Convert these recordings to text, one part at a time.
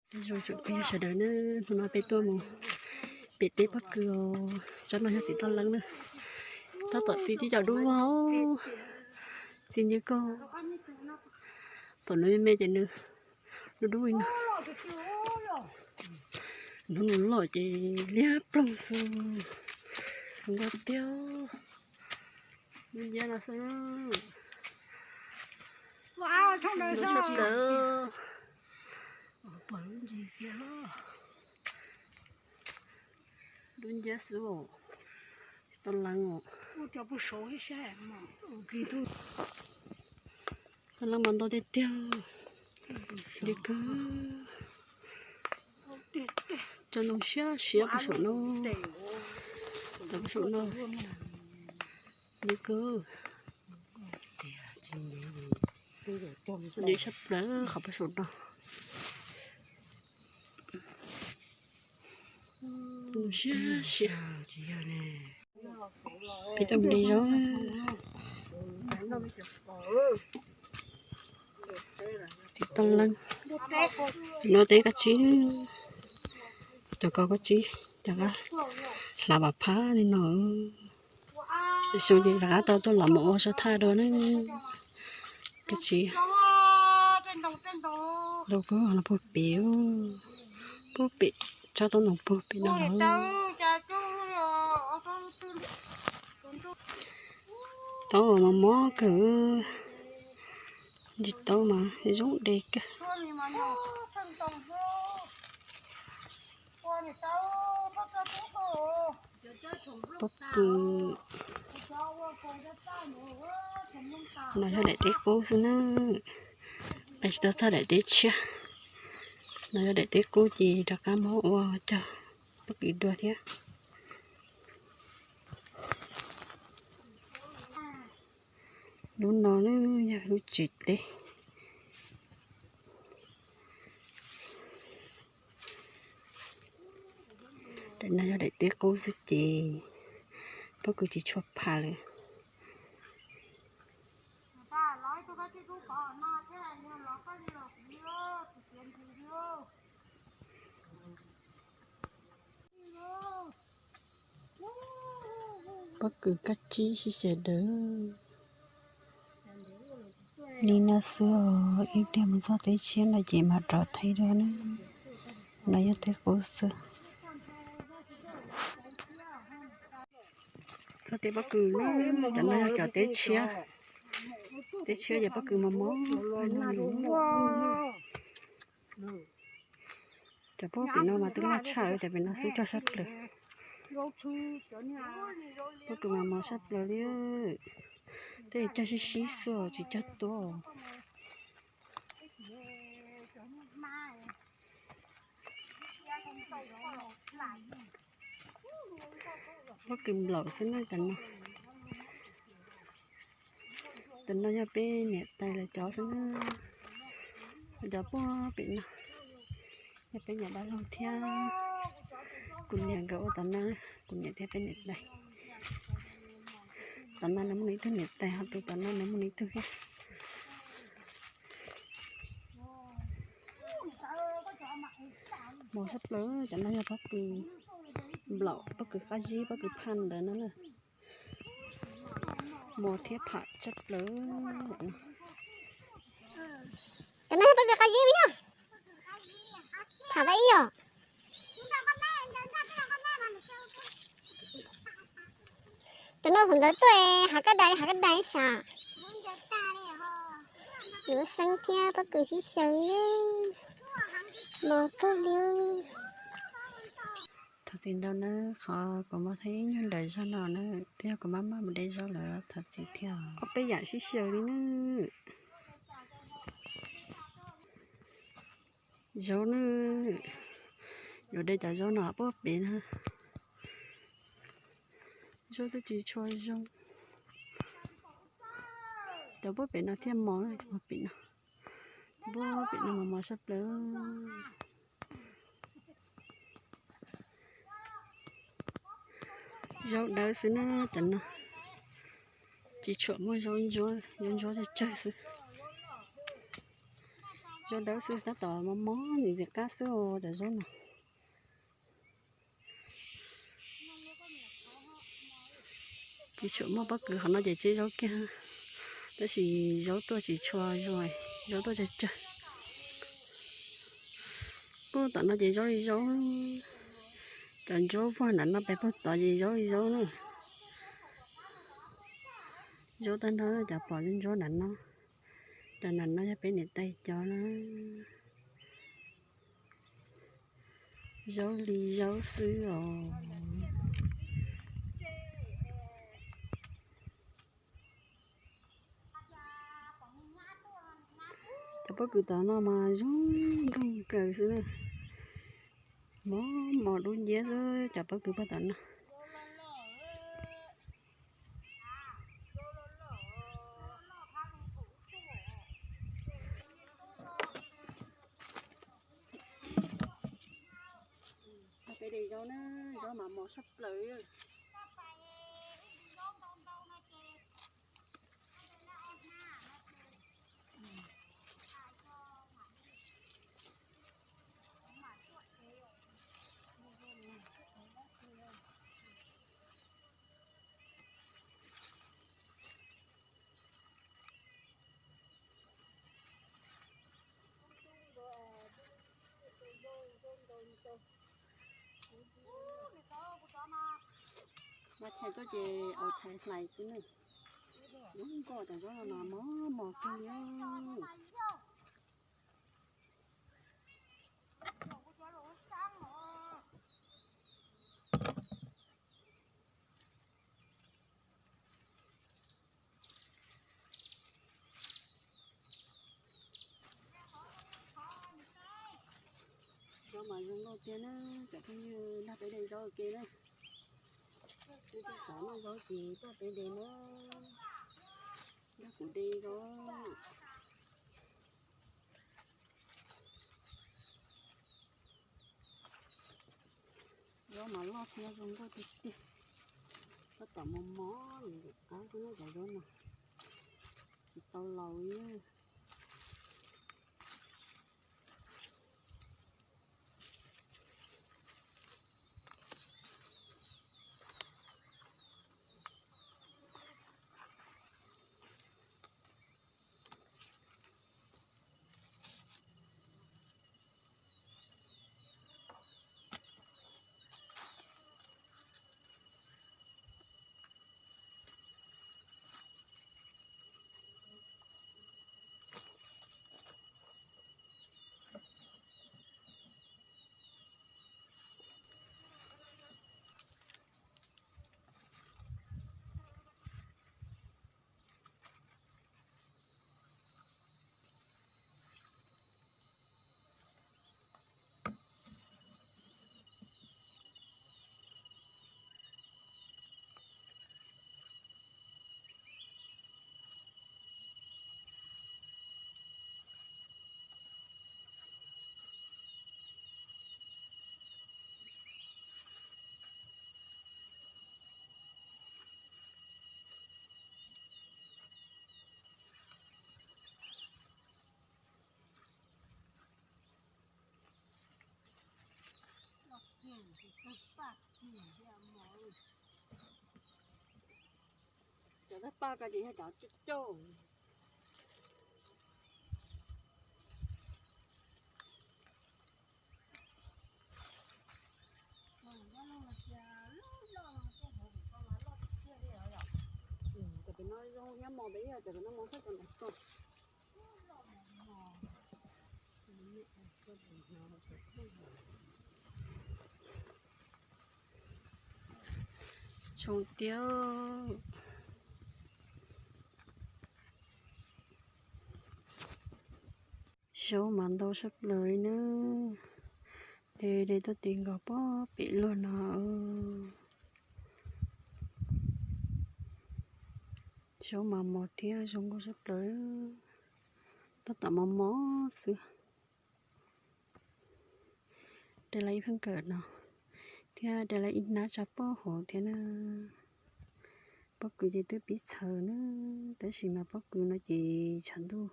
Zoo tsoom phooj ywg sawv daws na, hnub no peb tuaj mus pem teb pob kws os. Tsob no yog txiv toj leeb na, tab tom txi tib co dub vog, txi ntsia koj. Thaum nws me me ces nws dub dub li no, hnub nws loj ces liab ploog xwb, zoo nkauj tiag. Dub nciab no xwb, dub tshaj plaws. Dub nciab xwb os, tau leeb os. Tau leeb mas ntau tiag tiag, ntse kawg. Tsob ntoo siab siab puag saum no, cov puag saum no, ntse kawg. Ntse tshaj plaws qhov puag saum no. Siab siab. Peb tuaj mus de zaub. Txiv toj leeb no teb kab tsib, cov ko kab tsib, cov kab hlav vam phab li no. Xyoo ces rov qab tau tuaj los mus ua sab thaj dua na. Kab tsib, ntoo kub los puag pem, puag pem, tsob taub ntoo puag pem no los. Taub mos mos kawg, ntsis taub mas zoo de kawg. Pob kws no yog daim teb qub xwb na, peb tsis tau txog daim teb tshiab. No yog daim teb qub ces rov qab muab ua cog pob kws dua thiab. Lub no na yog lub tsev teb. Daim no yog daim teb qub xwb ces pob kws tsis tshua pham lawm. Pob kws kab tsib sib xyaw daws li no xwb os, ib pliag mus txog teb tshiab no ces mam rov thaij dua na. No yog teb qub xwb. Txog teb pob kws na, cov no yog cov teb tshiab. Teb tshiab ces pob kws mos mos. Cov pob pem no mas twb loj tshaj, cov pem no xwb cog sab plaws. Pob kws mas mos sab plaws li. Tej cog sib sib xwb tsis cog tuab. Pob kws nplaum xwb na cov no. Cov no yog peb niam tais lawv cov xwb na. Cov puag pem no yog peb niam dab laug thiab kuv niam nkawd ua tom no, kuv niam thiab peb niam tais. Tom no nws muaj ib tug niam tais, ho tus tom no nws muaj ib tug thiab. Mos sab plaws, cov no yog pob kws nplaum, pob kws qab zib, pob kws phaj ntawd no na. Mos thiab pham tshaj plaws. Cov no yog pob kws qab zib na. Pham tau ib yam. Cov no thaum ntawd tuaj hav kaj dais, hav kaj dais sav. Lub xeeb thiab pob kws sib xyaw, mos kawg li. Thov txim ntau nawb, qhov kuv muab thaij ib nyuag nrawm zog no na, twb yog kuv maj maj mus de zaub lawm, thov txim thiab. Ob peb yam sib xyaw li na. Zaub na, yuav de cov zaub no puag pem na. Zaub twb tsis tshua zoo. Cov puag pem no thiaj mos, cov puag pem no. Puag pem no mas mos sab plaws. Zaub dawb xwb na cov no, tsis tshua muaj zaub ntsuab, zaub ntsuab tsawg tsawg xwb. Zaub dawb xwb tab tom mos mos ntxim qab xwb os cov zaub no. Tsis tshua muaj pob kws qhov no ces tseb zaub kiag, tab sis zaub tuaj tsis tshua zoo, zaub tuaj tsawg tsawg. Puag tom no ces zaub li zaub, cov ntsuab puag nram no pem puag tod ces zaub li zaub na. Zaub tag nrho cov pom ntsuab nram no, cov nram no yog peb niam tais cov na. Zaub li zaub xwb os. Cov pob kws tom no mas zoo nraug kawg xwb na. Mos mos dub nciab xwb cov pob kws puag tom no. Peb de zaub na, zaub mas mos tshaj plaws. Mas thaiv tuaj ces aus thaiv hlais xwb na. Zoo nkauj cov zaub no mas mos mos kawg li. Zaub mas zoo nkauj tiag na, cov phooj ywg nrog peb de zaub ua ke na. Leej twg xav noj zaub ces tuaj peb de na, nrog kuv de zaub. Zaub mas loj thiab zoo nkauj tiag tiag. Tab tom mos mos ntxim qab xwb na cov zaub no, tsis tau laus li. Cov tag paj ko ces yog cov cauj cauj. Cov pem no zoo thiab mos peb yog cov pem no mos txog cov ntawd ko. Tshoo tiag. Zaub mas ntau tshaj plaws li na. De de tuaj ti nkaus pob pem luag no. Zaub mas mos thiab zoo nkauj tshaj plaws. Tab tom mos mos xwb. De lawm ib pheej kawm no thiab de lawm ib hnab tsa pob hauv thiab na. Pob kws ces twb pib txhaws na, tab sis mas pob kws no ces tshav ntuj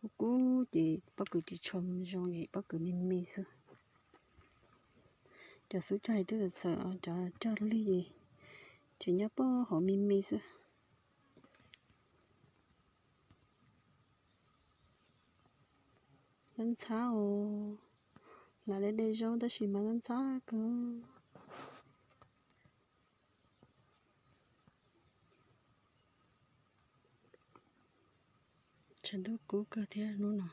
Kub kub ces pob kws tsis tshua zoo es pob kws me me xwb. Cov xub cog twb txawm txawm, cov cog lig ces tseem nyob puag hauv me me xwb. Ntxhab ntxhab os, lam de de zaub tab sis mas ntxhab ntxhab kawg. Tshav ntuj kub kawg thiab hnub no.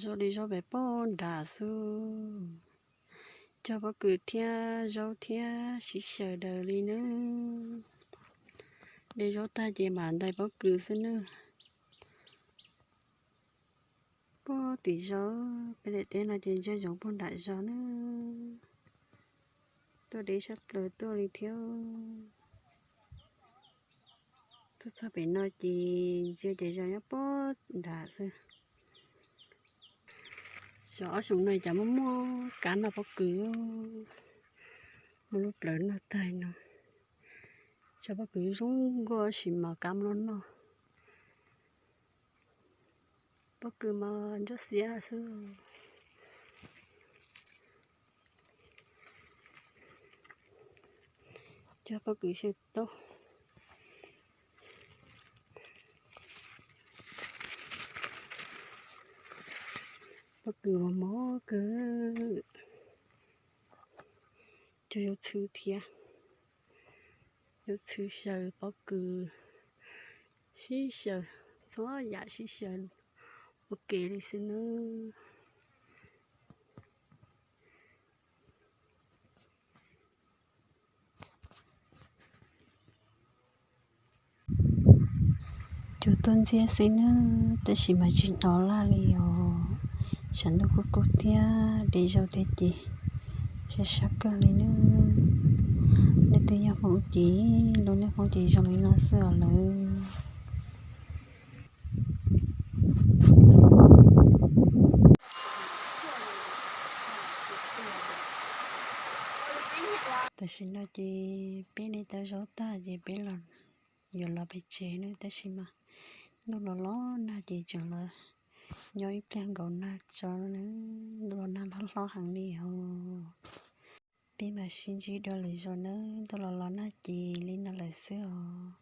Zaub li zaub pem pob nram xwb. Cog pob kws thiab zaub thiab sib xyaw daws li nawb. De zaub tag ces mam ntais pob kws xwb nawb. Puag tim zos peb daim teb no ces ntsia zoov puag nram zos nawb. Tuaj deb sab plaws tuaj li thiab. Tuaj txog pem no ces ntsia ces zos nyob puag nram xwb. Xyov ob xyoos no cas muaj muaj kab noj pob kws, muaj lub plawv noj tag no. Tso pob kws zoo nkauj tab sis mas kab muaj noj. Pob kws mas nroj xiab xwb. Cog pob kws xyaw taub. Pob kws mos mos kawg. Cog zaub txhwb thiab. Zaub txhwb xyaw pob kws, sib xyaw, txhua yam sib xyaw ua ke li xwb nawb. Cua tuaj ntxiab xwb nawb, tab sis mas tsis hnov laj li os. Tshav ntuj kub kub thiab de zaub thiab ces sab sab kawg li nawb. Leej twg yog Hmoob ces lub neej Hmoob ces zoo li no xwb os lawm. Tam sim no ces peb de tau zaub tag ces peb los, yuav los pem tsev nawb, tab sis mas ntuj los los nag ces tseem los nyob ib pliag nkaus nag tso nawb, ntuj los nag hlob hlob heev li os. Peb mam sib ntsib dua lwm zaus nawb, ntuj los los nag ces li no lawm xwb os.